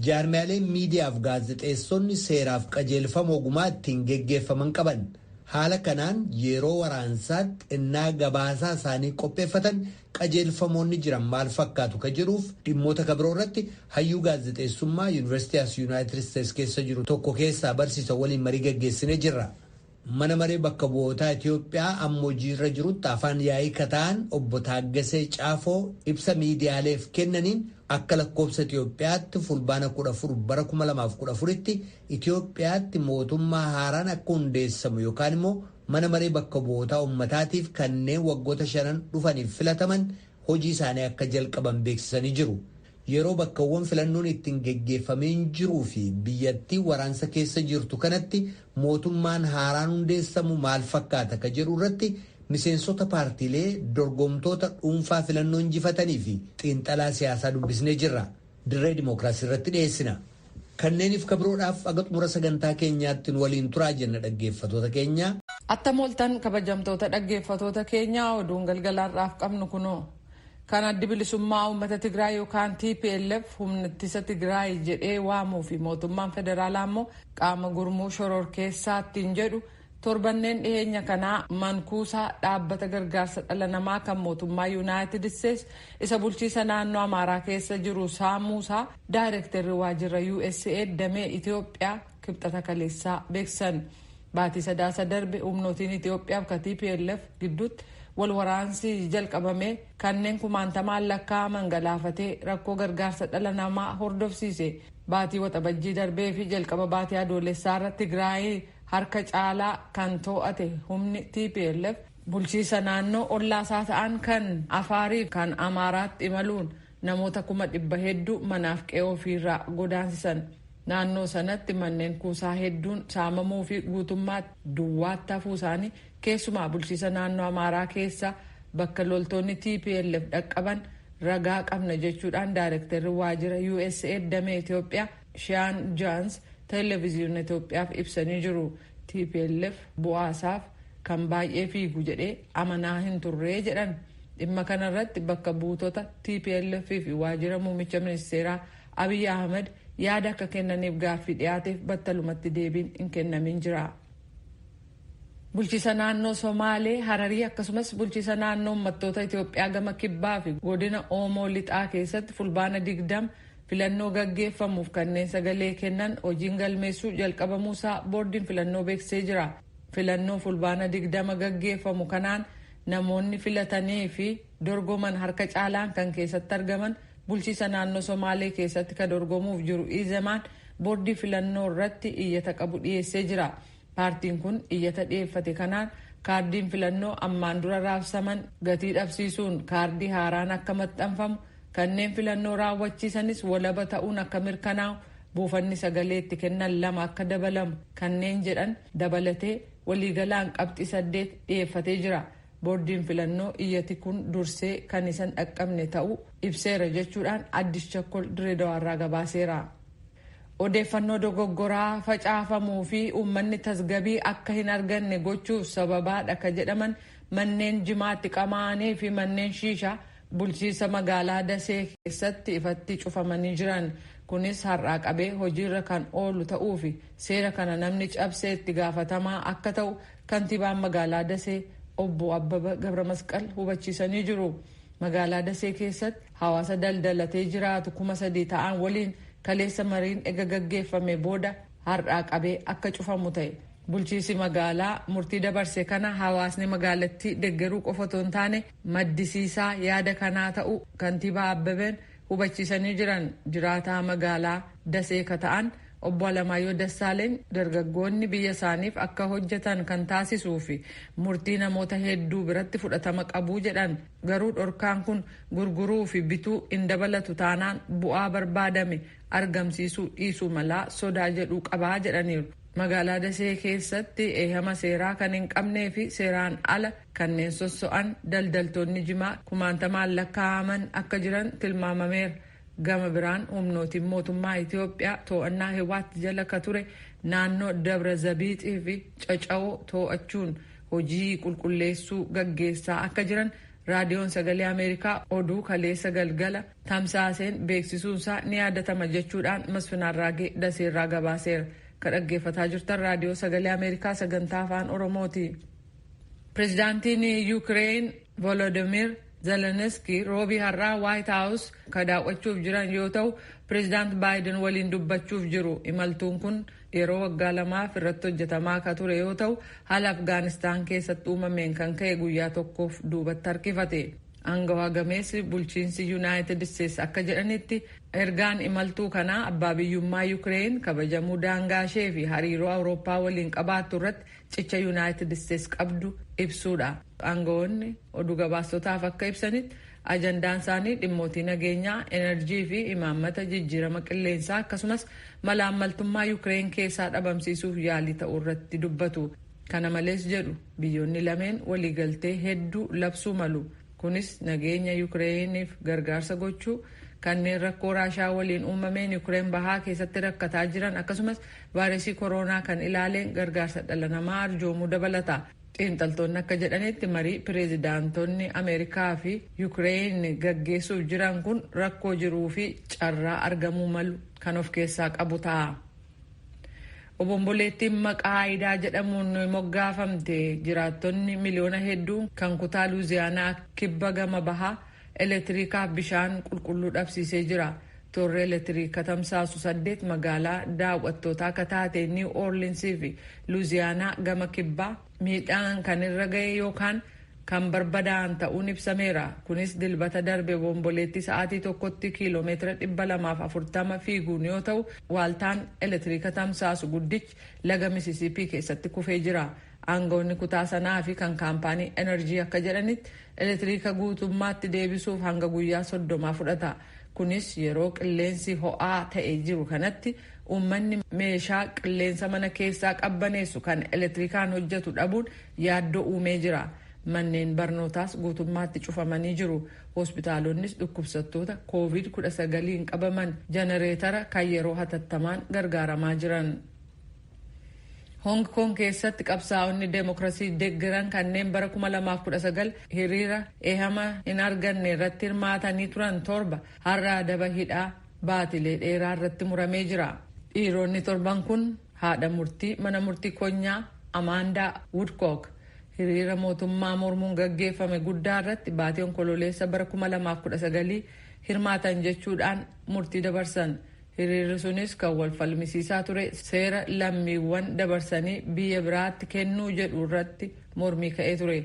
Jaarmiyaaleen miidiyaaf gaazexeessonni seeraaf qajeelfama ogumaa ittiin geggeeffaman qaban. Haala kanaan yeroo waraansaatti ennaa gabaasaa isaanii qopheeffatan qajeelfamoonni jiran maal fakkaatu ka jedhuuf dhimmoota ka biroo irratti hayyuu gaazexeessummaa Yuunivarsiitii as Yuunaayitid Isteets keessa jiru tokko keessaa barsiisa waliin marii geggeessinee jirra. Mana maree bakka bu'ootaa Itoophiyaa amma hojiirra jirutti afaan yaa'ii ka ta'an obbo Taaggasee Caafoo ibsa miidiyaaleef kennaniin akka lakkoofsa Itoophiyaatti fulbaana 14 bara 2014tti Itoophiyaatti mootummaa haaraan akka hundeessamu yookaan immoo mana maree bakka bu'ootaa uummataatiif kanneen waggoota shanan dhufaniif filataman hojii isaanii akka jalqaban beeksisanii jiru. Yeroo bakkawwan filannoon ittiin geggeeffameen jiruu fi biyyattii waraansa keessa jirtu kanatti mootummaan haaraan hundeessamu maal fakkaata ka jedhu irratti miseensota paartiilee dorgomtoota dhuunfaa filannoo injifatanii fi xiinxalaa siyaasaa dubbisnee jirra. Dirree Dimookiraasii irratti dhiyeessina. Kanneeniif kabiroodhaaf aga xumura sagantaa keenyaatti nu waliin turaa jenna dhaggeeffatoota keenya. Attam ooltan kabajamtoota dhaggeeffatoota keenyaa, oduun galgalaarraaf qabnu kunoo. Kan Addi Bilisummaa Uummata Tigraay yookaan TPLF humna ittisa Tigraay jedhee waamuu fi mootummaan federaalaa immoo qaama gurmuu shororkeessaattiin jedhu torbanneen dhiheenya kanaa mankuusaa dhaabbata gargaarsa dhala namaa kan mootummaa Yuunaayitid Isteets isa bulchiisa naannoo Amaaraa keessa jiru saamuusaa daayirektarri waajjira USAID damee Itoophiyaa Kibxata kaleessaa beeksisan. Baatii Sadaasa darbe humnootiin Itoophiyaaf ka TPLF gidduutti wal waraansi jalqabame kanneen kumaantamaan lakkaa'aman galaafatee rakkoo gargaarsa dhala namaa hordofsiise. Baatii Waxabajjii darbee fi jalqaba baatii Adoolessaa irratti Tigraay harka caalaa kan to'ate humni TPLF bulchiisa naannoo ollaasaa ta'an kan Afaarii kan Amaaraatti imaluun namoota 100,000 hedduu manaaf qe'oo ofiirraa godaansisan. Naannoo sanatti manneen kuusaa hedduun saamamuu fi guutummaatti duwwaatti hafuu isaanii, keessumaa bulchiisa naannoo Amaaraa keessa bakka loltoonni TPLF dhaqqaban ragaa qabna jechuudhaan daayirektarri waajjira USAID damee Itoophiyaa Shaan Jaans televezyiinii Itoophiyaaf ibsanii jiru. TPLF bu'aasaaf kan baay'ee fiigu jedhee amanaa hin turree jedhan. Dhimma kanarratti bakka buutota TPLF fi waajjira muummicha ministeeraa Abiy Ahmed yaada akka kennaniif gaaffii dhiyaateef battalumatti deebiin hin kennamin jira. Bulchiisa naannoo Somaalee, Hararii akkasumas bulchiisa naannoo Uummattoota Itoophiyaa gama kibbaa fi godina Oomoo Lixaa keessatti fulbaana 20 filannoo gaggeeffamuuf kanneen sagalee kennan hojiin galmeessuu jalqabamuusaa boordiin filannoo beeksisee jira. Filannoo fulbaana 20 gaggeeffamu kanaan namoonni filatanii fi dorgoman harka caalaan kan keessatti argaman bulchiisa naannoo Somaalee keessatti kan dorgomuuf jiru Izemaan boordii filannoo irratti iyyata qabu dhiyeessee jira. Paartiin kun iyyata dhiyeeffate kanaan kaardiin filannoo ammaan dura raabsaman gatii dhabsiisuun kaardii haaraan akka maxxanfamu, kanneen filannoo raawwachiisanis walaba ta'uun akka mirkanaa'u, buufanni sagalee itti kennan lama akka dabalamu kanneen jedhan dabalatee waliigalaan qabxii saddeet dhiyeeffatee jira. Boordiin filannoo iyyati kun dursee kan isan dhaqqabne ta'uu ibseera jechuudhaan Addis Chakkol Direedawaarraa gabaaseera. Odeeffannoo dogoggoraa facaafamuu fi uummanni tasgabii akka hin arganne gochuuf sababaadha ka jedhaman manneen jimaatti qamaanii fi manneen shiishaa bulchiisa magaalaa Dasee keessatti ifatti cufamanii jiran. Kunis har'aa qabee hojiirra kan oolu ta'uu fi seera kana namni cabsee itti gaafatamaa akka ta'u kantiibaan magaalaa Dasee obbo Abbaba Gabra Masqal hubachiisanii jiru. Magaalaa Dasee keessatti hawaasa daldalatee jiraatu 3,000 ta'an waliin kaleessa mariin ega gaggeeffame booda har'aa qabee akka cufamu ta'e. Bulchiisi magaalaa murtii dabarse kana hawaasni magaalattii deggeruu qofa otoo hin taane maddisiisaa yaada kanaa ta'u kantiibaa Abbabeen hubachiisanii jiran. Jiraataa magaalaa Dasee ka ta'an obbo Alamaayyoo Dassaaleen dargaggoonni biyya isaaniif akka hojjetan kan taasisuu fi murtii namoota hedduu biratti fudhatama qabuu jedhan. Garuu dhorkaan kun gurguruu fi bituu hin dabalatu taanaan bu'aa barbaadame argamsiisuu dhiisuu malaa sodaa jedhuu qabaa jedhaniiru. Magaalaa Dasee keessatti eehama seeraa kan hin qabnee fi seeraan ala kanneen sosso'an daldaltoonni jimaa kumaantamaan lakkaa'aman akka jiran tilmaamameera. Gama biraan humnootiin mootummaa Itoophiyaa to'annaa Hiwaatti jala ka ture naannoo Dabra Zabiixii fi Caca'oo to'achuun hojii qulqulleessuu gaggeessaa akka jiran Raadiyoon Sagalee Ameerikaa oduu kaleessa galgala tamsaaseen beeksisuunsaa ni yaadatama jechuudhaan Masfin Arraagee Daseerraa gabaaseera. Ka dhaggeeffataa jirtan Raadiyoo Sagalee Ameerikaa sagantaa Afaan Oromooti. Pireezidaantiin Yuukireen Volodimir Zelenski roobii har'aa Waayit Haawus ka daawwachuuf jiran yoo ta'u, pireezidaant Baayiden waliin dubbachuuf jiru. Imaltuun kun yeroo waggaa 2f irratti hojjetamaa akka ture yoo ta'u, haala Afgaanistaan keessatti uumameen kan ka'e guyyaa tokkoof duubatti harkifate. Angawaa gameessi bulchiinsi Yuunaayitid Isteetsi akka jedhanitti, ergaan imaltuu kanaa abbaa biyyummaa Yuukireen kabajamuu, daangaa ishee fi hariiroo Awurooppaa waliin qabaattu irratti cicha Yuunaayitid Isteetsi qabdu ibsuudha. Aangawoonni oduu gabaastotaaf akka ibsanitti, ajandaan isaanii dhimmootii nageenyaa, enerjii fi imaammata jijjiirama qilleensaa, akkasumas malaammaltummaa Yuukireen keessaa dhabamsiisuuf yaalii ta'uu irratti dubbatu. Kana malees, jedhu, biyyoonni lameen waliigaltee hedduu labsuu malu. Kunis nageenya Yuukireeniif gargaarsa gochuu, kanneen rakkoo Raashaa waliin uumameen Yuukireen bahaa keessatti rakkataa jiran, akkasumas vaayirasii kooroonaa kan ilaaleen gargaarsa dhala namaa arjoomuu dabalata. Xiinxaltoonni akka jedhanitti, marii pireezidaantonni Ameerikaa fi Yuukireen gaggeessuuf jiran kun rakkoo jiruu fi carraa argamuu malu kan of keessaa qabu ta'a. Obomboleettiin maqaa Aayidaa jedhamuun moggaafamte jiraattonni miliyoona hedduun kan kutaa Luuziyaanaa kibba gama bahaa elektiriikaaf bishaan qulqulluu dhabsiisee jira. Toorri elektiriika tamsaasu saddeet magaalaa daawwattootaa akka taate Niw Orliinsii fi Luuziyaanaa gama kibbaa miidhaan kan irra ga'e yookaan kan barbadaa'an ta'uun ibsameera. Kunis Dilbata darbe bomboleettii sa'aatii tokkotti kiiloomeetira 240 fiiguun yoo ta'u, waaltaan elektiriika tamsaasu guddichi laga Misisiipii keessatti kufee jira. Aangawoonni kutaa sanaa fi kan kaampaanii enerjii akka jedhanitti, elektiriika guutummaatti deebisuuf hanga guyyaa 30 fudhata. Kunis yeroo qilleensi ho'aa ta'e jiru kanatti uummanni meeshaa qilleensa mana keessaa qabbaneessu kan elektirikaan hojjetu dhabuun yaaddoo uumee jira. Manneen barnootaas guutummaatti cufamanii jiru. Hospitaalonnis dhukkubsattoota COVID 19 qabaman jenereetara kan yeroo hatattamaan gargaaramaa jiran. Hong Kong keessatti qabsaa'onni deemokiraasii deeggaran kanneen bara 2019 hiriira eehama hin arganne irratti hirmaatanii turan torba har'a adaba hidhaa baatilee dheeraa irratti muramee jira. Dhiironni torban kun haadha murtii mana murtii konyaa Amaandaa Woodcock hiriira mootummaa mormuun gaggeeffame guddaa irratti baatii Onkololeessa bara 2019 hirmaatan jechuudhaan murtii dabarsan. Hiriirri sunis kan wal falmisiisaa ture seera lammiiwwan dabarsanii biyya biraatti kennuu jedhu irratti mormii ka'ee ture.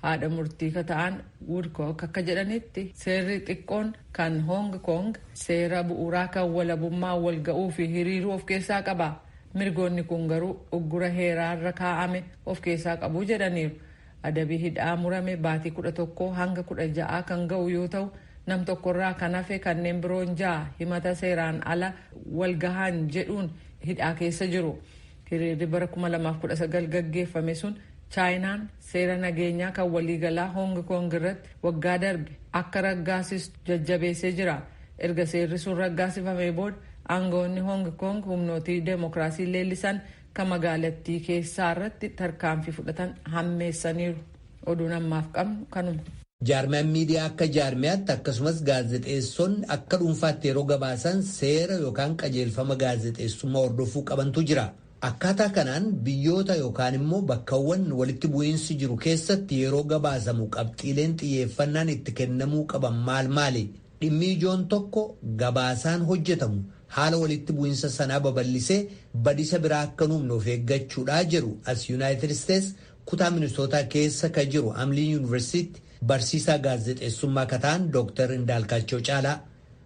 Haadha murtii ka ta'an Woodcock akka jedhanitti, seerri xiqqoon kan Hong Kong seera bu'uuraa kan walabummaa wal ga'uu fi hiriiruu of keessaa qaba. Mirgoonni kun garuu uggura heeraarra kaa'ame of keessaa qabu jedhaniiru. Adabii hidhaa murame baatii 11 hanga 16 kan ga'u yoo ta'u, nam tokkorraa kan hafe kanneen biroon ja'a himata seeraan ala walgahan jedhuun hidhaa keessa jiru. Hiriirri bara 2019 gaggeeffame sun Chaayinaan seera nageenyaa kan waliigalaa Hong Kong irratti waggaa darbe akka raggaasistu jajjabeessee jira. Erga seerri sun raggaasifamee booda, aangawoonni Hong Kong humnootii deemokiraasii leellisan kan magaalattii keessaa irratti tarkaanfii fudhatan hammeessaniiru. Oduun ammaaf qabnu kanuma. Jaarmiyaan miidiyaa akka jaarmiyaatti, akkasumas gaazexeessonni akka dhuunfaatti yeroo gabaasan seera yookaan qajeelfama gaazexeessummaa hordofuu qabantu jira. Akkaataa kanaan biyyoota yookaan immoo bakkawwan walitti bu'iinsi jiru keessatti yeroo gabaasamu qabxiileen xiyyeeffannaan itti kennamuu qaban maal maali? Dhimmi ijoon tokko gabaasaan hojjetamu haala walitti bu'iinsa sanaa babal'isee badisa biraa akka nuumne of eeggachuudhaa jedhu as Yuunaayitid Isteets kutaa Minisootaa keessa ka jiru Hamliin Yuunivarsiitii barsiisaa gaazexeessummaa kataan Dooktar Indaalkaachoo Caalaa.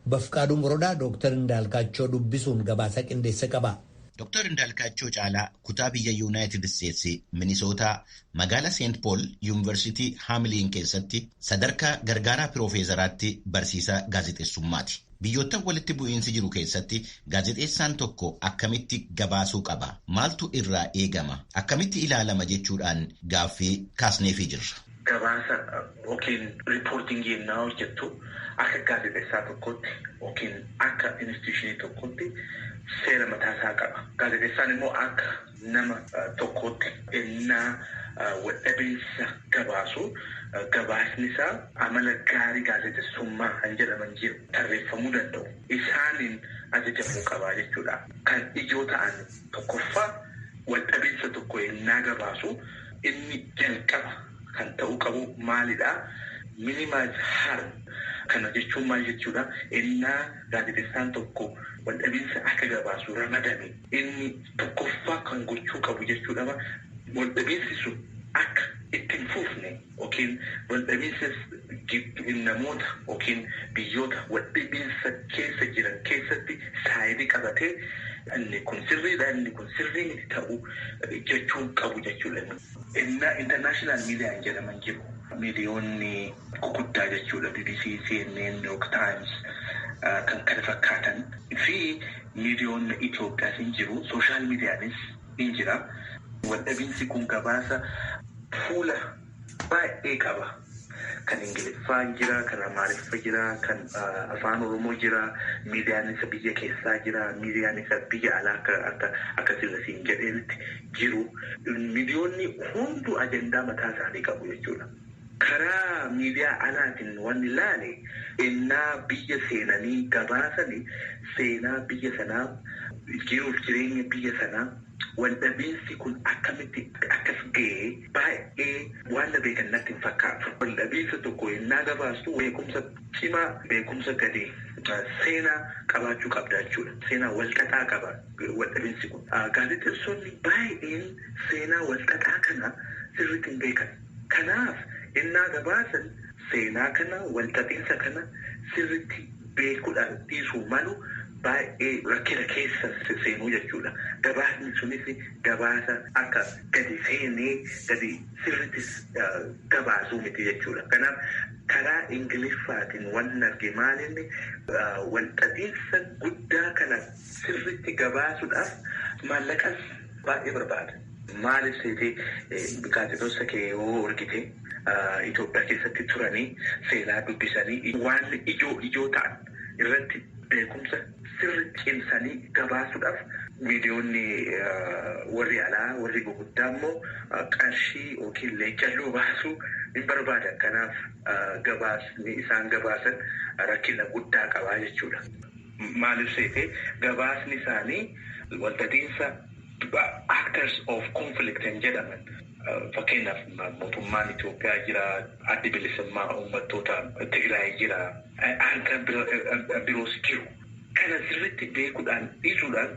Bafqaaduu Morodaa Dooktar Indaalkaachoo dubbisuun gabaasa qindeessa qaba. Dooktar Indaalkaachoo Caalaa kutaa biyya Yuunaayitid Isteetsi Minisootaa magaalaa Seent Pool Yuunivarsiitii Haamiliin keessatti sadarkaa gargaaraa piroofeesaraatti barsiisaa gaazexeessummaati. Biyyoottan walitti bu'iinsi jiru keessatti gaazexeessaan tokko akkamitti gabaasuu qaba? Maaltu irraa eegama? Akkamitti ilaalama jechuudhaan gaaffii kaasneefii jirra. Gabaasa yookiin reportingii yennaa hojjettu, akka gaazexeessaa tokkotti yookiin akka institutionii tokkotti seera mataasaa qaba. Gaazexeessaan immoo akka nama tokkootti ennaa waldhabiinsa gabaasu Gabaasni isaa amala gaarii gaazexeessummaa kan jedhaman jiru tarreeffamuu danda'u. Isaaniin ajajamuu qabaa jechuudha. Kan ijoo ta'an tokkoffaa waldhabiinsa tokko yennaa gabaasu inni jalqaba kan ta'uu qabu maalidhaa? Minimize harm. Kana jechuun maal jechuudha? Innaa gaazexeessaan tokko waldhabiinsa akka gabaasu ramadame inni tokkoffaa kan gochuu qabu jechuudha. Waldhabiinsi sun akka itti hin fufne yookiin waldhabiinsa namoota yookiin biyyoota waldhabiinsa keessa jiran keessatti saayidii qabatee inni kun sirriidha, inni kun sirrii miti ta'u jechuu qabu jechuudha. Innaa international miidiyaan jedhaman jiru. Miidiyoonni guguddaa jechuudha. BBC, CNN, New York Times kan kana fakkaatan fi miidiyoonni Itoophiyaas hin jiru. Sooshaal miidiyaanis hin jira. Waldhabiinsi kun gabaasa fuula baay'ee qaba. Kan Ingiliffaa jira, kan Amaariffaa jira, kan Afaan Oromoo jira, miidiyaan isa biyya keessaa jira, miidiyaan isa biyya alaa akka sirrisiin jedhanitti jiru. Miidiyoonni hunduu ajandaa mataa isaanii qabu jechuudha. Karaa miidiyaa alaatiin wanni ilaale innaa biyya seenanii gabaasanii seenaa biyya sanaa, jiruuf jireenya biyya sanaa, waldhabiinsi kun akkamitti akkas ga'ee baay'ee waan na beekan natti hin fakkaatu. Waldhabiinsa tokko innaa gabaastu beekumsa cimaa, beekumsa gadi seenaa qabaachuu qabda jechuudha. Seenaa walxaxaa qaba waldhabiinsi kun. Gaazexeessonni baay'een seenaa walxaxaa kana sirriitti hin beekan. Kanaaf innaa gabaasan seenaa kana walxaxiinsa kana sirriitti beekuudhaan dhiisuu malu baay'ee rakkina keessa seenuu jechuudha. Gabaasni sunis gabaasa akka gadi seenee gadi sirriitti gabaasuu miti jechuudha. Kanaaf karaa Ingiliffaatiin wanni arge maalinni walxaxiinsa guddaa kana sirriitti gabaasuudhaaf maallaqas baay'ee barbaada. Maaliif seetee gaazexeessa kee yoo argite Itoophiyaa keessatti turanii seenaa dubbisanii waan ijoo ijoo ta'an irratti beekumsa sirriitti cimsanii gabaasuudhaaf miidiyoonni warri alaa warri guguddaa immoo qarshii yookiin leecalloo baasuu hin barbaadan. Kanaaf gabaasni isaan gabaasan rakkina guddaa qabaa jechuudha. Maaliif seetee gabaasni isaanii walxaxiinsa actors of conflict hin jedhaman. Fakkeenyaaf mootummaan Itoophiyaa jira, addi bilisummaa uummattoota Tigraay jira, kan biroos jiru. Kana sirriitti beekuudhaan dhiisuudhaan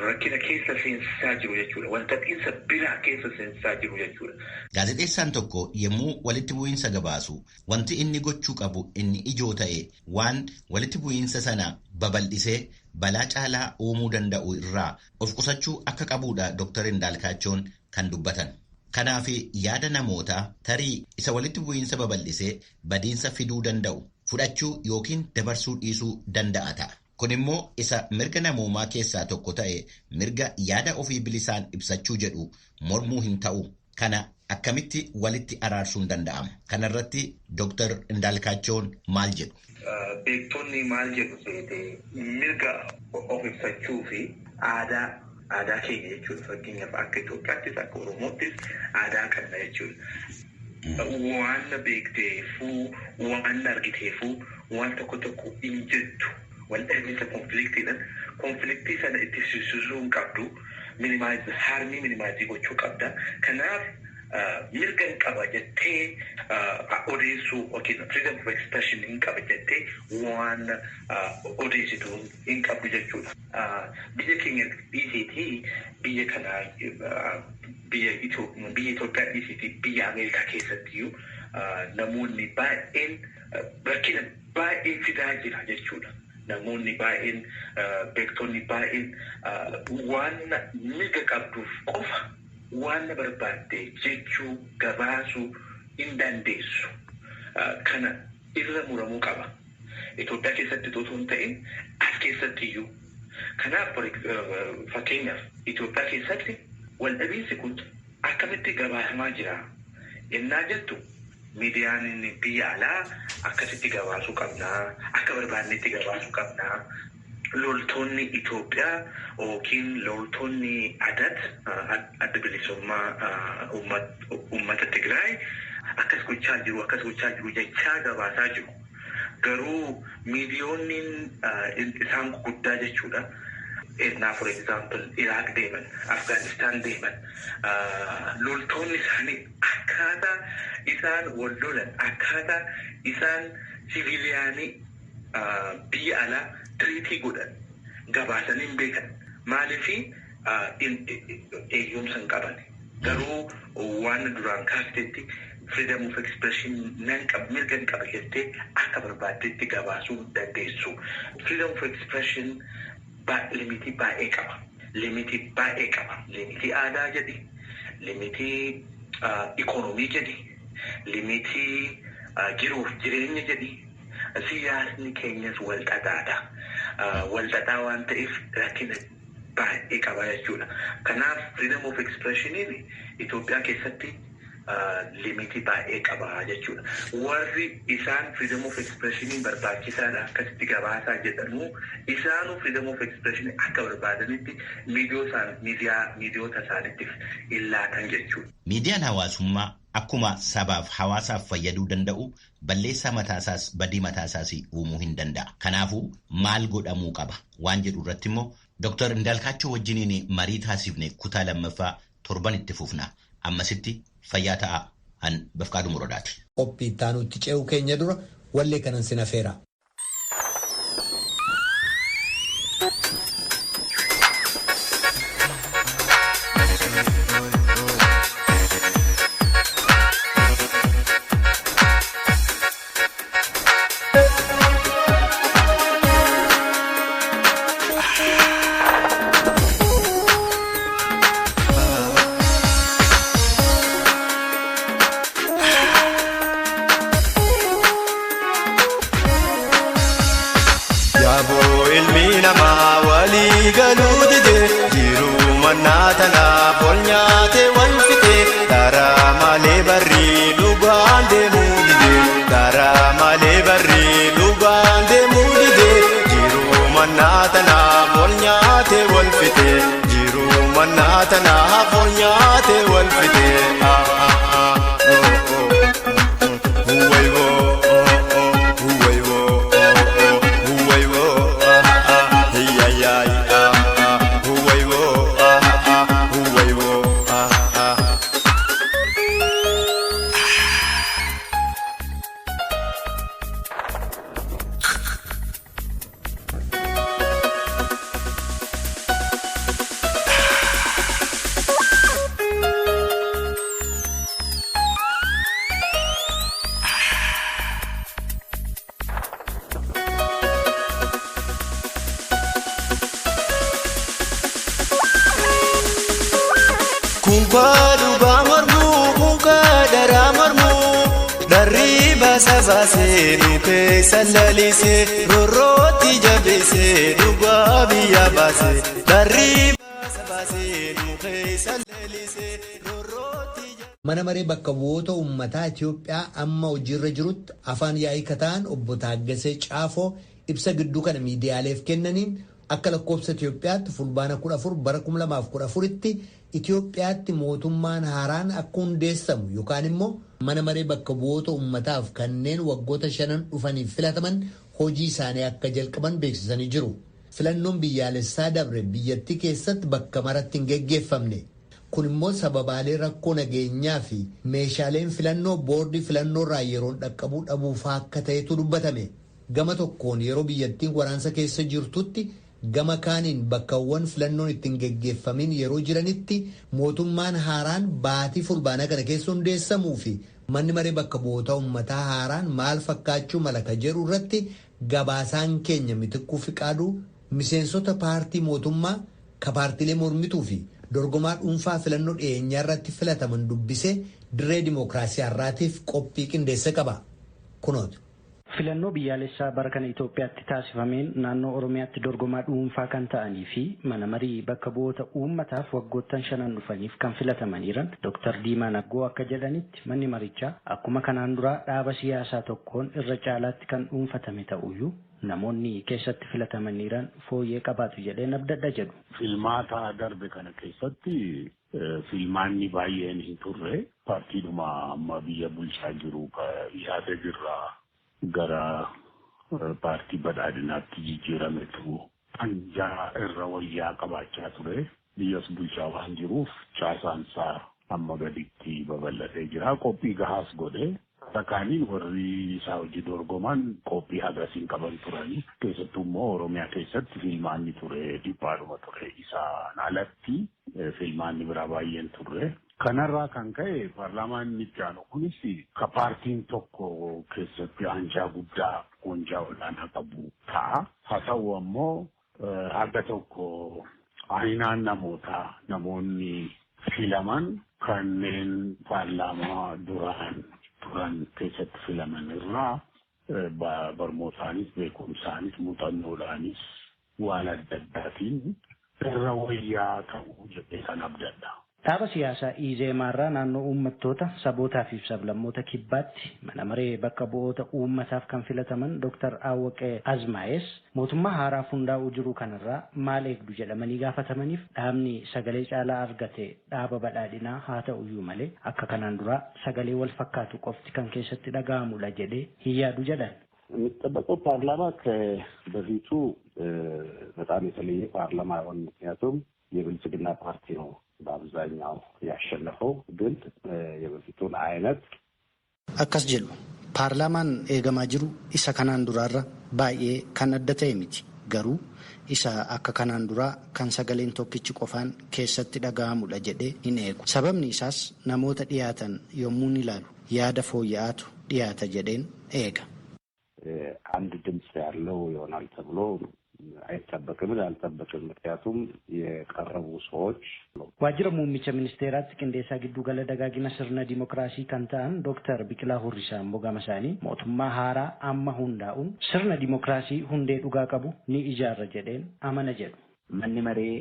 rakkina keessa seensisaa jiru jechuudha. Walxaxiinsa biraa keessa seensisaa jiru jechuudha. Gaazexeessaan tokko yommuu walitti bu'iinsa gabaasu wanti inni gochuu qabu inni ijoo ta'e waan walitti bu'iinsa sana babal'isee balaa caalaa uumuu danda'u irraa of qusachuu akka qabuudha Dr. Indaalkaachoon kan dubbatan. Kanaaf yaada namootaa tarii isa walitti bu'iinsa babal'isee badiinsa fiduu danda'u fudhachuu yookiin dabarsuu dhiisuu danda'a ta'a. Kun immoo isa mirga namoomaa keessaa tokko ta'e mirga yaada ofii bilisaan ibsachuu jedhu mormuu hin ta'u. Kana akkamitti walitti araarsuun danda'ama? Kana irratti Dr. Indaalkaachoon maal jedhu? Beektonni maal jedhu seetee mirga of ibsachuu fi aadaa keenya jechuudha. Fakkeenyaaf akka Itoophiyaattis akka Oromoottis aadaa qabna jechuudha. Waan beekteefuu, waan argiteefuu, waan tokko tokko hin jettu. Waldhabiinsa konfliktiidhaan konfliktii sana itti sisisuu hin qabdu. Harmii minimaaizii gochuu qabda. Kanaaf mirga hin qaba jettee odeessuu yookiin freedom of expression hin qaba jettee waan odeessitu hin qabdu jechuudha. Biyya keenya dhiisiitii biyya kana biyya Itoophiyaa dhiisiitii biyya Ameerikaa keessattiyyuu namoonni baay'een rakkina baay'ee fidaa jira jechuudha. Namoonni baay'een beektonni baay'een waan mirga qabduuf qofa waan barbaadde jechuu gabaasuu hin dandeessu. Kana irra muramuu qaba. Itoophiyaa keessatti otoo hin ta'in as keessatti iyyuu. Kanaaf fakkeenyaaf Itoophiyaa keessatti waldhabiinsi kun akkamitti gabaasamaa jira yennaa jettu miidiyaan biyya alaa akkasitti gabaasuu qabnaa, akka barbaannetti gabaasuu qabnaa. Loltoonni Itoophiyaa yookiin loltoonni ADAT, adda bilisummaa uummata Tigraay Akkas gochaa jiru, akkas gochaa jiru jechaa gabaasaa jiru. Garuu miidiyoonni isaan guguddaa jechuudha. Naa for example Iraaq deeman, Afgaanistaan deeman, loltoonni isaanii akkaataa isaan wal lolan, akkaataa isaan siviiliyaanii biyya alaa tiriitii godhan gabaasanii hin beekan. Maaliifi eeyyumsa hin qaban. Garuu waan duraan kaaftetti freedom of expression nan qaba, mirga hin qaba jettee akka barbaaddetti gabaasuu dandeessu. Freedom of expression limitii baay'ee qaba. Limitii baay'ee qaba. Limitii aadaa jedhi, limitii ikoonoomii jedhi, limitii jiruuf jireenya jedhi. Siyaasni keenyas wal xaxaadha. Wal xaxaa waan ta'eef rakkina baay'ee qaba jechuudha. Kanaaf freedom of expressioniin Itoophiyaa keessatti limitii baay'ee qaba jechuudha. Warri isaan freedom of expressioniin barbaachisaadha akkasitti gabaasaa jedhanuu isaanuu freedom of expressionii akka barbaadanitti miidiyoota isaaniitiif hin laatan jechuudha. Miidiyaan hawaasummaa akkuma sabaaf hawaasaaf fayyaduu danda'u balleessaa mataasaas badii mataasaas uumuu hin danda'a. Kanaafuu maal godhamuu qaba waan jedhu irratti immoo Dr. Indaalkaachoo wajjiniin marii taasifne kutaa lammaffaa torban itti fufna. Ammasitti fayyaa ta'a. An Bafqaaduu Muradaati. Qophii itti aanutti ce'uu keenya dura wallee kanan sin afeera. Yaaboo ilmi namaa walii galuu dide jiruu mannaa tanaaf ol nyaate wal fixe karaa malee barri dhugaan deemuu dide karaa malee barri dhugaan deemuu dide jiruu mannaa tanaaf ol nyaate wal fixe jiruu mannaa tanaaf ol nyaate wal fixe. Ah, ah, ah, oh, oh. Huwai wo, oh, oh, huwai wo, oh, oh, huwai wo, ah, ah, hey, ay, ay, ah, ah, huwai wo, ah, ah, huwai wo, ah, ah. Kunkaa dhugaa mormuu, kunkaa daraa mormuu, darrii baasa baasee nu keessa lalisee, rorrootti jabeessee dhugaa biyya baasee. Darrii baasa baasee nu keessa lalisee, rorrootti jabeessee. Mana maree bakka bu'oota uummataa Itoophiyaa amma hojiirra jirutti afaan yaa'ii kataan obbo Taaggasee Caafoo ibsa gidduu kana miidiyaaleef kennaniin akka lakkoofsa Itoophiyaatti fulbaana 14 bara 2014tti Itoophiyaatti mootummaan haaraan akka hundeessamu yookaan immoo mana maree bakka bu'oota uummataaf kanneen waggoota shanan dhufaniif filataman hojii isaanii akka jalqaban beeksisanii jiru. Filannoon biyyaalessaa dabre biyyattii keessatti bakka maratti hin geggeeffamne. Kun immoo sababaalee rakkoo nageenyaa fi meeshaaleen filannoo boordii filannoo irraa yeroon dhaqqabuu dhabuufaa akka ta'etu dubbatame. Gama tokkoon yeroo biyyattiin waraansa keessa jirtutti gama kaaniin bakkawwan filannoon ittiin geggeeffamin yeroo jiranitti mootummaan haaraan baatii fulbaanaa kana keessa hundeessamuu fi manni maree bakka bu'oota uummataa haaraan maal fakkaachuu mala ka jedhu irratti gabaasaan keenya Mitikkuu Fiqaaduu miseensota paartii mootummaa ka paartiilee mormituu fi dorgomaa dhuunfaa filannoo dhiyeenyaa irratti filataman dubbisee dirree dimookiraasii har'aatiif qophii qindeesse qaba. Kunooti. Filannoo biyyaalessaa bara kana Itoophiyaatti taasifameen naannoo Oromiyaatti dorgomaa dhuunfaa kan ta'anii fi mana marii bakka bu'oota uummataaf waggoottan shanan dhufaniif kan filatamaniiran Dr. Diimaa Naggoo akka jedhanitti manni marichaa akkuma kanaan duraa dhaaba siyaasaa tokkoon irra caalaatti kan dhuunfatame ta'uyyuu namoonni keessatti filatamaniiran fooyyee qabaatu jedheen abdadha jedhu. Filmaata darbe kana keessatti filmaanni baay'een hin turre paartiidhuma amma biyya bulchaa jiru yaada jirraa gara paartii badhaadhinaatti jijjiirametu anjaa irra wayyaa qabaachaa ture. Biyyas bulchaa waan jiruuf caasaan isaa amma gaditti babal'atee jira. Qophii gahaas godhe. Kaaniin warri isaa hojii dorgoman qophii hagasiin qaban turani. Keessattuu immoo Oromiyaa keessatti filmaanni ture dhiphaadhuma ture. Isaan alatti filmaanni biraa baay'een turre. Kanarraa kan ka'e paarlaamaan inni itti aanu kunis ka paartiin tokko keessatti aanjaa guddaa goonjaa olaanaa qabu ta'a. Haa ta'u ammoo haga tokko aynaan namootaa namoonni filaman kanneen paarlaamaa duraan turan keessatti filaman irraa barmootaanis beekumsaanis muuxannoodhaanis waan adda addaatiin irra wayyaa ta'uu jedhee kan abdadha. Dhaaba siyaasaa Izeemaarraa naannoo uummattoota sabootaa fi sablammoota kibbaatti mana maree bakka bu'oota uummataaf kan filataman Dr. Awwaqee Azmaayes mootummaa haaraaf hundaa'uu jiru kanarraa maal eegdu jedhamanii gaafatamaniif dhaabni sagalee caalaa argate dhaaba badhaadhinaa haa ta'uyyuu malee akka kanaan duraa sagalee wal fakkaatu qofti kan keessatti dhaga'amudha jedhee hin yaadu jedhan. የሚጠበቀው ፓርላማ ከበፊቱ በጣም የተለየ ፓርላማ አይሆንም። ምክንያቱም የብልጽግና ፓርቲ ነው በአብዛኛው ያሸነፈው፣ ግን የበፊቱን አይነት Akkas jedhu paarlaamaan eegamaa jiru isa kanaan duraarra baay'ee kan adda ta'e miti. Garuu isa akka kanaan duraa kan sagaleen tokkichi qofaan keessatti dhaga'amudha jedhee hin eegu. Sababni isaas namoota dhiyaatan yommuu ilaalu yaada fooyya'aatu dhiyaata jedheen eega. አንድ ድምፅ ያለው ይሆናል ተብሎ አይጠበቅም አልጠበቅም። ምክንያቱም የቀረቡ ሰዎች Waajjira muummicha ministeeraatti qindeessaa giddugala dagaagina sirna dimookiraasii kan ta'an Dr. Biqilaa Hurrisaa immoo gama isaanii mootummaa haaraa amma hundaa'uun sirna dimookiraasii hundee dhugaa qabu ni ijaarra jedheen amana jedhu. Manni maree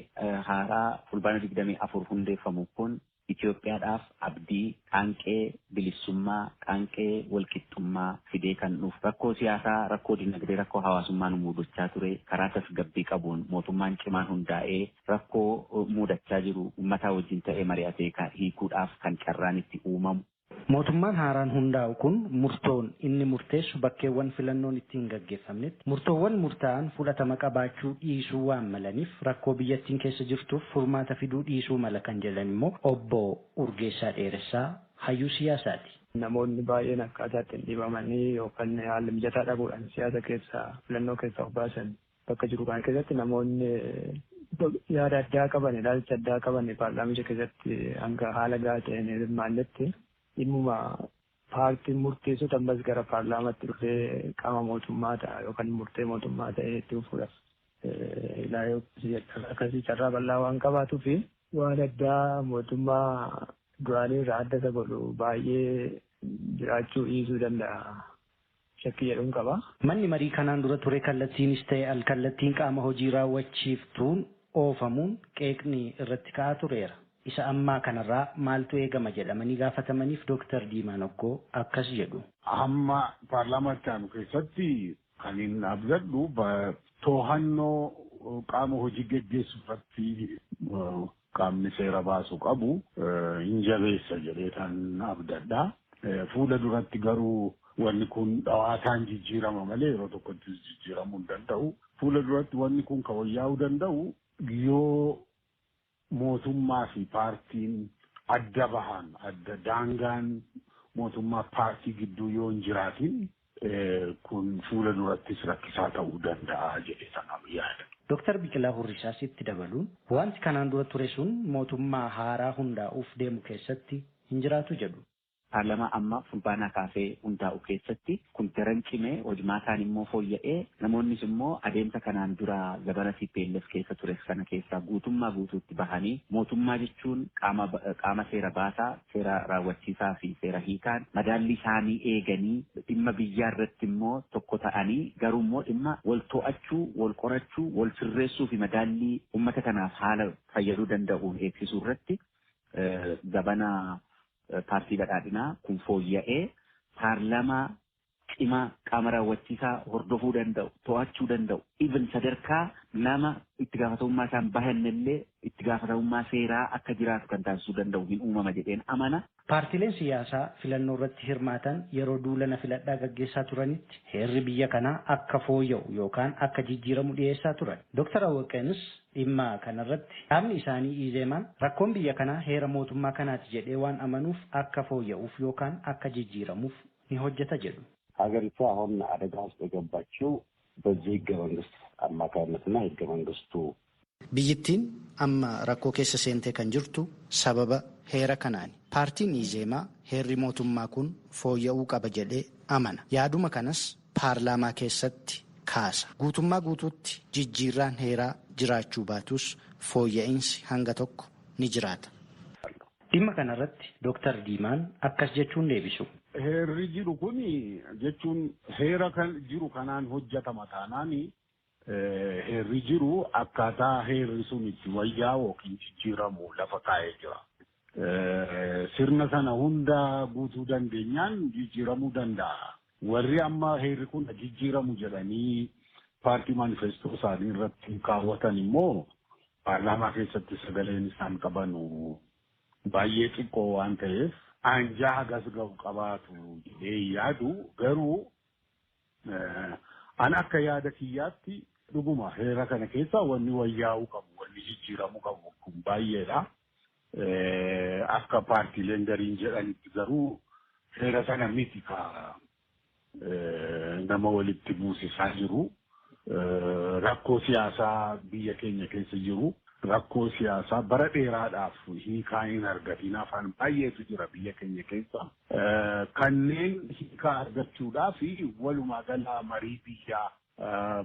haaraa fulbaana 24 hundeeffamu kun Itoophiyaadhaaf abdii qaanqee bilisummaa qaanqee walqixxummaa fidee kan dhufu rakkoo siyaasaa rakkoo dinagdee rakkoo hawaasummaa nu mudachaa ture karaa tasgabbii qabuun mootummaan cimaan hundaa'ee rakkoo mudachaa jiru uummataa wajjin ta'ee mari'atee hiikuudhaaf kan carraan itti uumamu. Mootummaan haaraan hundaa'u kun murtoon inni murteessu bakkeewwan filannoon ittiin gaggeeffamnetti murtoowwan murtaa'an fudhatama qabaachuu dhiisuu waan malaniif rakkoo biyyattiin keessa jirtuuf furmaata fiduu dhiisuu mala kan jedhan immoo obbo Urgeessaa Dheeressaa hayyuu siyaasaati. Namoonni baay'een akkaataa ittiin dhiibamanii yookaan haala mijataa dhabuudhaan siyaasa keessaa filannoo keessaa of baasan bakka jiru kana keessatti namoonni yaada addaa qaban ilaalcha addaa qaban paarlaamicha keessatti hanga haala gahaa ta'een hirmaannetti dhimmuma paartiin murteessota ammas gara paarlaamaatti dhufee qaama mootummaa ta'a yookaan murtee mootummaa ta'ee itti fufuudhaaf akkasii carraa bal'aa waan qabaatuu fi waan addaa mootummaa duraanii irraa adda isa godhu baay'ee jiraachuu dhiisuu danda'a. Shakkii jedhuun qaba. Manni marii kanaan dura ture kallattiinis ta'e alkallattiin qaama hojii raawwachiiftuun oofamuun qeeqni irratti ka'aa tureera. Isa ammaa kanarraa maaltu eegama jedhamanii gaafatamaniif Dooktar Diimaa Noggoo akkas jedhu. Amma paarlaamaatti aanu keessatti kan hin abdadhu to'annoo qaama hojii geggeessu irratti qaamni seera baasu qabu hin jabeessa jedhee kan abdadha. Fuula duratti garuu wanni kun dhawaataan jijjiirama malee yeroo tokkotti jijjiiramuu hin danda'u. Fuula duratti wanni kun kan wayyaa'uu danda'u yoo mootummaa fi paartiin adda bahan adda daangaan mootummaa paartii gidduu yoo hin jiraatin kun fuula durattis rakkisaa ta'uu danda'a jedhe sanaaf yaada. Dooktar Biqilaa Hurrisaas itti dabaluun wanti kanaan dura ture sun mootummaa haaraa hundaa'uuf deemu keessatti hin jiraatu jedhu. Paarlamaa amma fulbaanaa kaasee hundaa'u keessatti kun daran cimee hojmaataan immoo fooyya'ee namoonnis immoo adeemsa kanaan dura zabana TPLF keessa ture sana keessaa guutummaa guutuutti bahanii mootummaa jechuun qaama seera baasaa, seera raawwachiisaa fi seera hiikaan madaalli isaanii eeganii dhimma biyyaa irratti immoo tokko ta'anii garuu immoo dhimma wal to'achuu, wal qorachuu, wal sirreessuu fi madaallii uummata kanaaf haala fayyaduu danda'uun eegsisuu irratti zabana paartii badhaadhinaa kun fooyya'ee paarlamaa cimaa qaama raawwachiisaa hordofuu danda'u, to'achuu danda'u, even sadarkaa nama itti gaafatamummaa isaan bahannellee itti gaafatamummaa seeraa akka jiraatu kan taasisuu danda'u hin uumama jedheen amana. Paartileen siyaasaa filannoo irratti hirmaatan yeroo duulana filadhaa gaggeessaa turanitti heerri biyya kanaa akka fooyya'u yookaan akka jijjiiramu dhiyeessaa turan. Dooktar Awwaqeenis dhimma kanarratti dhaabni isaanii Izeemaan rakkoon biyya kanaa heera mootummaa kanaati jedhee waan amanuuf akka fooyya'uuf yookaan akka jijjiiramuuf ni hojjeta jedhu. ሀገሪቱ አሁን አደጋ ውስጥ የገባችው በዚህ ህገ መንግስት አማካይነትና ህገ መንግስቱ Biyyattiin amma rakkoo keessa seentee kan jirtu sababa heera kanaani. Paartiin Izeemaa heerri mootummaa kun fooyya'uu qaba jedhee amana. Yaaduma kanas paarlaamaa keessatti kaasa. Guutummaa guutuutti jijjiirraan heeraa jiraachuu baatus fooyya'insi hanga tokko ni jiraata. Dhimma kanarratti Dooktar Diimaan akkas jechuun deebisu. Heerri jiru kun jechuun heera kan jiru kanaan hojjetama taanaan heerri jiru akkaataa heerri sun itti wayyaa'u yookiin jijjiiramu lafa kaa'ee jira. Sirna sana hunda guutuu dandeenyaan jijjiiramuu danda'a. Warri amma heerri kun jijjiiramu jedhanii paartii manifestoo isaanii irratti kaawwatan immoo paarlaamaa keessatti sagaleen isaan qaban baay'ee xiqqoo waan ta'eef anjaa hagas ga'u qabaatu jedhee yaadu garuu an akka yaada kiyyaatti dhuguma heera kana keessa wanni wayyaa'uu qabu wanni jijjiiramuu qabu kun baay'eedha. Akka paartiileen gariin jedhanitti garuu heera sana miti ka nama walitti buusisaa jiru. Rakkoo siyaasaa biyya keenya keessa jiru. Rakkoo siyaasaa bara dheeraadhaaf hiikaa hin argatiin afaan baay'eetu jira biyya keenya keessa. Kanneen hiikaa argachuudhaaf walumaa gala marii biyyaa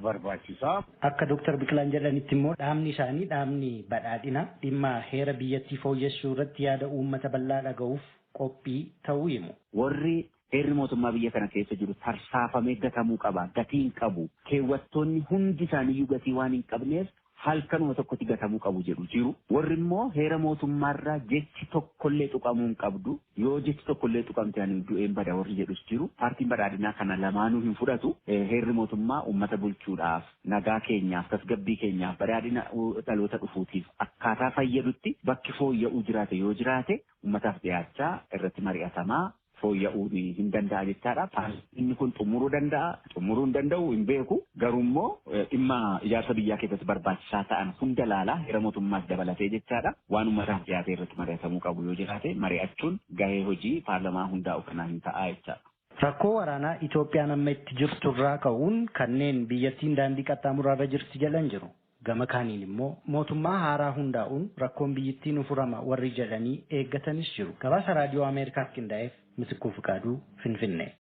barbaachisaa. Akka Dooktar Biqilaan jedhanitti immoo dhaabni isaanii dhaabni badhaadhinaa dhimma heera biyyattii fooyyessuu irratti yaada uummata bal'aa dhaga'uuf qophii ta'uu himu. Warri heerri mootummaa biyya kana keessa jiru tarsaafamee gatamuu qaba. Gatii hin qabu. Keewwattoonni hundi isaaniiyyuu gatii waan hin qabneef halkanuma tokkotti gatamuu qabu jedhu jiru. Warri immoo heera mootummaarraa jechi tokkollee tuqamuu hin qabdu. Yoo jechi tokkollee tuqamte ani du'een bada warri jedhus jiru. Paartiin badhaadhinaa kana lamaanuu hin fudhatu. Heerri mootummaa uummata bulchuudhaaf, nagaa keenyaaf, tasgabbii keenyaaf, badhaadhina dhaloota dhufuutiif akkaataa fayyadutti bakki fooyya'uu jiraate yoo jiraate uummataaf dhiyaachaa irratti mari'atamaa fooyya'uu hin danda'a jechaadha. Inni kun xumuruu danda'a, xumuruu hin danda'u hin beeku. Garuu immoo dhimma ijaarsa biyyaa keessatti barbaachisaa ta'an hunda laalaa heera mootummaas dabalatee jechaadha. Waan uummataaf dhiyaate irratti mari'atamuu qabu yoo jiraate mari'achuun gahee hojii paarlamaa hundaa'u kanaa hin ta'a jechaadha. Rakkoo waraanaa Itoophiyaan amma itti jirtu irraa ka'uun kanneen biyyattiin daandii qaxxaamuraarra jirti jedhan jiru. Gama kaaniin immoo mootummaa haaraa hundaa'uun rakkoon biyyattii nu furama warri jedhanii eeggatanis jiru. Gabaasa raadiyoo Ameerikaaf qindaa'eef Mitikkuu Fiqaaduu Finfinnee.